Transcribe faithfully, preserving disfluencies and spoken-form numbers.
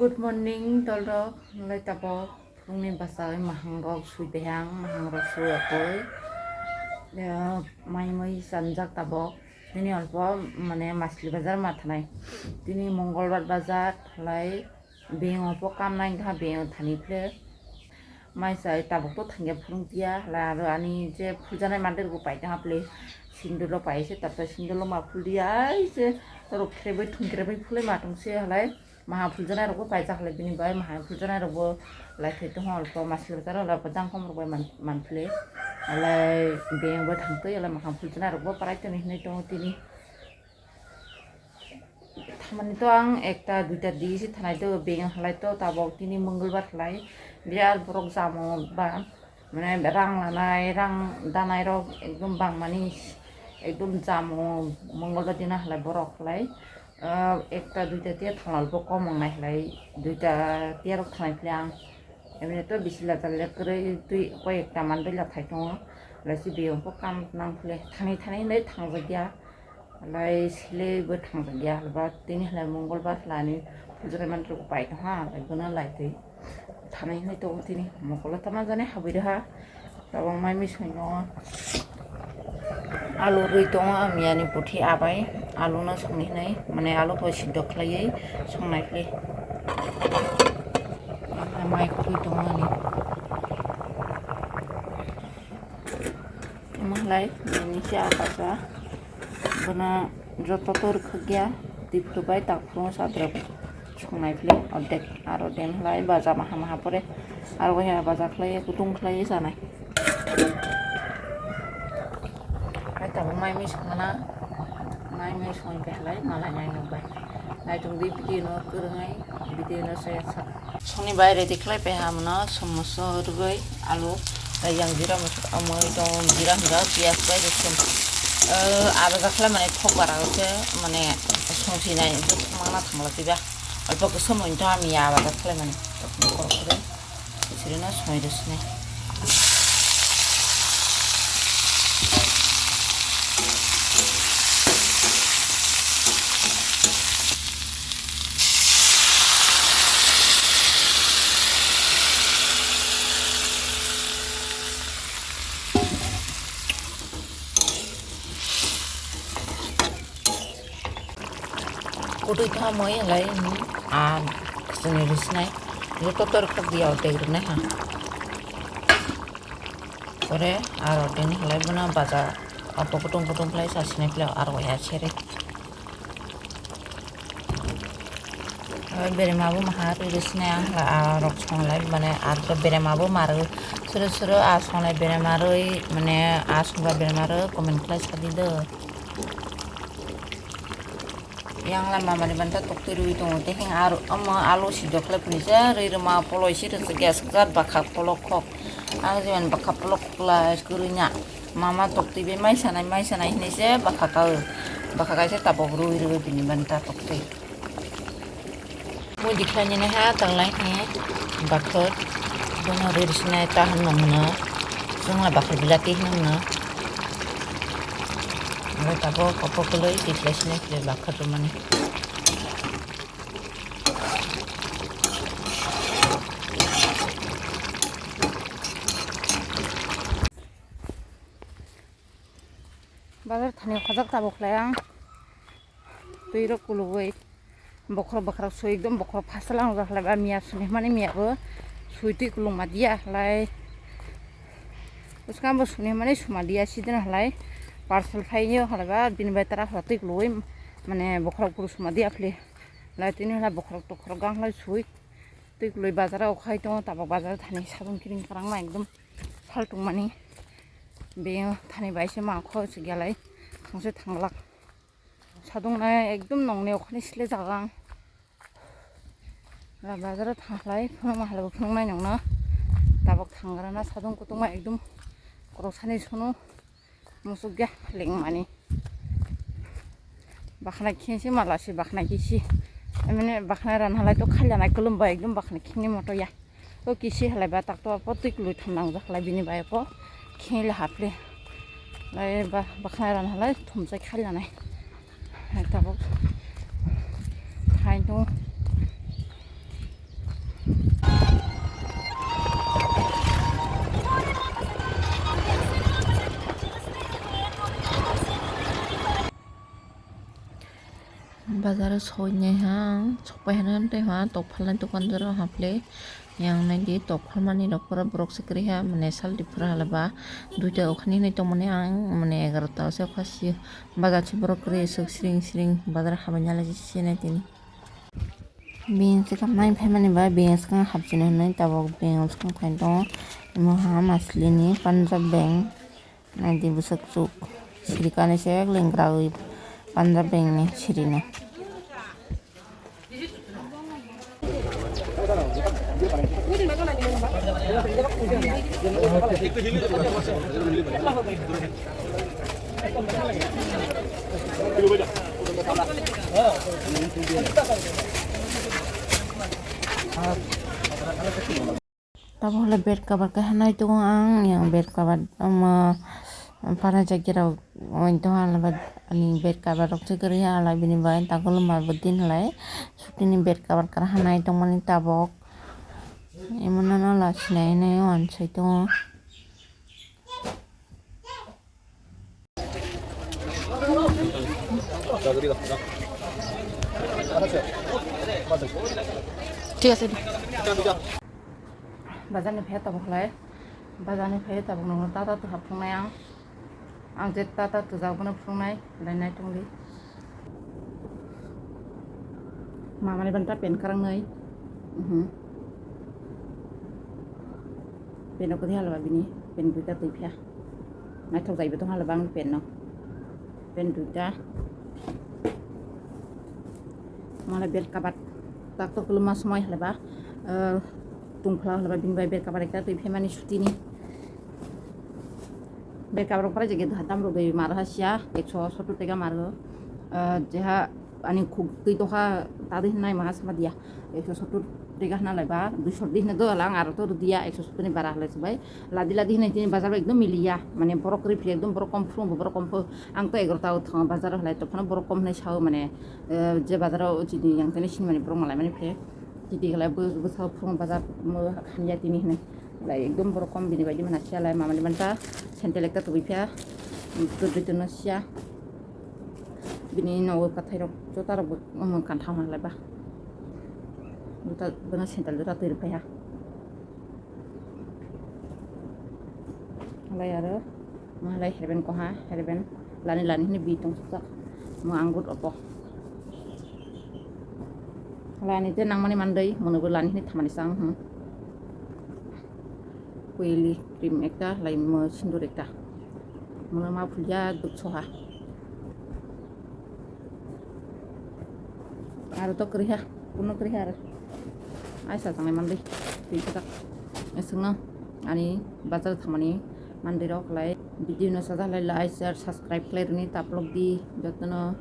Good morning, dolrok. Nalai tabok phungni bwsai mahangrok sui behang, mahangrok sui okoi. Ya, mai mui sanjak tabok. Nini olpo mane masli bazar ma thanai. Tini mongolbar bazar lai beng opo kam nai kha beng thani phle. Mai sai tabok to thangya phulung tiya lai aro ani je phuljanai mandir bo pai tang phle. Sindur lo pai se tapta sindur lo ma phul diya ai se rok khrebai thung khrebai phulai ma tong se halai. Maha phuljanai rokbo paijak le bini bai maha phuljanai rokbo lai thai tongo, olpo masli bwsarok lai jangkhom rok bai man, man phili. Alai beng bo thang twi alai maha phuljanai rokbo parai toni hinwi tongo tini. Thamani to ang ekta duita di se thanai to beng halai to tabok tini mongolbar halai birat borok jamo ba. Mane rang lanai, rang danai rok ekdom bangmani, ekdom jamo mongolbar dino halai borok halai, ah, ekta duita tiya thalal bo kom wngnai halai, duita tiya rok thanai phile ang. Emne to bisi lacha le kwrwi twi koi ekta mandoi la thai tongo, lachi biyong bo kam nang phile thani thani hinwi thangjak ya. Lai sile bo thang ya ba tini halai mongolbar lani phuljarai mantrok pai tong ha, lai bono lai twi thanai hinwi tongo tini mokolo tama jani habwi rwha. Tabok mai mui songno alu rwi tongo, ang miyani puthi abai alu no songni hinwi mane alu bo sidok khlaiwi songnai phli mai khurwi tongo ani. Omo halai nini se apasa bono joto tor khakya twi phuru bai tak phuru sadrok songnai phile ordek aro den halai baja maha maha pore aro wngya baja khlai kutung khlai sanai. Hai tabuk mai mui songmana mai mui songwi halai malai nai nukbai. Naitung di video no kwrwngai video no se sak. Songni bai ready khlai pai ha mano, somoso rwgwi alu, tei yang jira mosok, amoi tong jira hwnjak, piyaj bai rwsong. Ah, abajak khlai mani thok bara se mane songsi nai mana thangla tiba. Alpa kusa moni to ami abajak khlai mani. Tokni korok kore. Sirina soi rwsne. Kutui thamoi halai a khwchwngni rwsnai joto tor khak dia ordek rwnai ha. Pore aro ordek ni halai bono baja auto kutung kutung khlai sa sinai phle aro ya sere. Aro berema bo maha rwi rwi sinai ang hwla a rok songlai mane aro berema bo ma rw suru suru a songlai berema rwi mane a songba berema rw comment khlai sadi do. Yang lai mama ni banta tokti rwi tongo tei heng aro omo alu sidok khlai phunisa rwi rwma poloi si rwchwk ya swkjak bakha polok khok ang jemon bakha polok khok lai kwrwi na. Mama tokti bai mai sanai, mai sanai hinui se bwkha kaui, bwkha kaisa tabuk rui rui bini banta tokti. Mui dikhlai nini ha tanglai hi bakhor bono rui rwsinai ta hwnwi mano, chwngla bakhor bilati hwnwi mano. Aro tabuk kopor kwlwi dikhlai sinai khlai bakhor rwmani. Bazar thani khajak tabuk khlai ang. Twi rok kulugwi bokhorok bokhorok sui ekdom bokhorok phasal ang jak khlai ba miya suni hwnmani miya bo sui twi kulung ma diya khlai. Bwskang bo suni hwnmani suma diya sidin khlai parcel phai yo khlai ba bini bai tara khlai twi kulugwi mane bokhorok kulu suma diya phli. Lai tini khlai bokhorok tokhorok gang khlai sui twi kulugwi bazar o khai tongo tabuk bazar thani sabun kiring kwrang ma ekdom sal tongmani. Beyo thani bai se mangkho se gelai thangse thanglak. Sadung nai ekdom nongni okhani sile jaga ang. La bazar o thanglai phunukma halai bo phunuknai nongno. Tabuk thangrana sadung kutungma ekdom korok sani sono musukya lengmani. Bakhna khinsi mala si bakhna kisi. Emene bakhna ran halai to khalya nai kulum bai ekdom bakhna khini moto ya. To kisi halai ba tak to apo twi kului tham nang jak halai bini bai apo khini le haple. Lai ba bakhna ran halai thum sai khalya nai. Hai tabuk. Hai to. Bazar o soi nai ha ang, sokpai hwnwi tei ha tokphalnai dokan jora haple. Yang nai di tokphalmani rok pura borok se kwrwi ha, mane sal di pura hala ba duita okhani hinwi tongmani ang, mane egarota se okha sio. Bazar se borok kwrwi aswk siring siring bazar habai nai lai se nai tini. Bini swkang nai phaimani ba bini swkang hapchini hwnwi tabok bini swkang phaini tongo. Imo ha maslini Punjab bank. Naidi bwswk chuk siri kanwi se lengra wi Punjab bank ni siri no. Tabuk le bed cover khe hanai tongo ang, yang bed cover omo para jagirok oi doha le ani bed cover rok se kwrwi ha, alai bini bai tangolo ma bo din halai sutini bed cover kwrwi hanai tongmani tabok. Emo no no la sinai hinwi wansai tongo. Thik ase. Bazar ni phai tabuk khlai, bazar ni phai tabuk nungno tata tu hap phungnai ang. Ang je tata tu jak bono phungnai, lai nai tongdi. Mamani banta pen karang nai. Mhm. Pen rok kodi halwa bini, pen duita twi phia. Naithok jaibo tong halwa bang pen no. Pen duita. Mane bed cover tak to kuluma somoi halwa ba, eh, tungphla halwa bini bai bed cover ekta twi phemani sutini. Bed cover pore jege dam rok doi maro ha sia, ekso sottor teka maro. Eh, jeha ani khuk twi tokha tadi hinai maha sama dia. Ekso sottor teka hwnalai ba, duiso di hwnwi dola ang aro to rwdiya, ekso sottor ni bara halai se bai. Ladi ladi hwnwi tini bazar bai ekdom miliya, mane borok kwrwi phili ekdom borok kom phuru bo borok kom pho. Ang to egarota o thango bazar halai to phano borok kom hwnwi sao mane, eh, je bazar o chini yang tene sini mane borok malai mani phe. Chiti halai bo bwsa phuru bazar mo hanya tini hwnwi. Lai ekdom borok kom bini bai di mana sia lai mamani banta sandal ekta tubui phia. Tubui tono sia. Bini nogo kwthai rok jota rok bo omo kan thang halai ba. Jota bono sandal jota twi rwphai ha. Halai aro mo halai herben koha herben lani lani hini bi tong sujak mo anggur opo. Halai ani je nangmani mandai mono bo lani hini thamani sang hmm. Oily cream ekta, lai mo sindur ekta. Mono ma phulya duk soha. Aro to kwrwi ha, kuno kwrwi ha aro. Ai sa tangnai mandai, twi kwtak. Eswkno ani bazar thamani mandai rok lai. Video no sajak lai, like, share, subscribe khlai rwni taplok di jotono.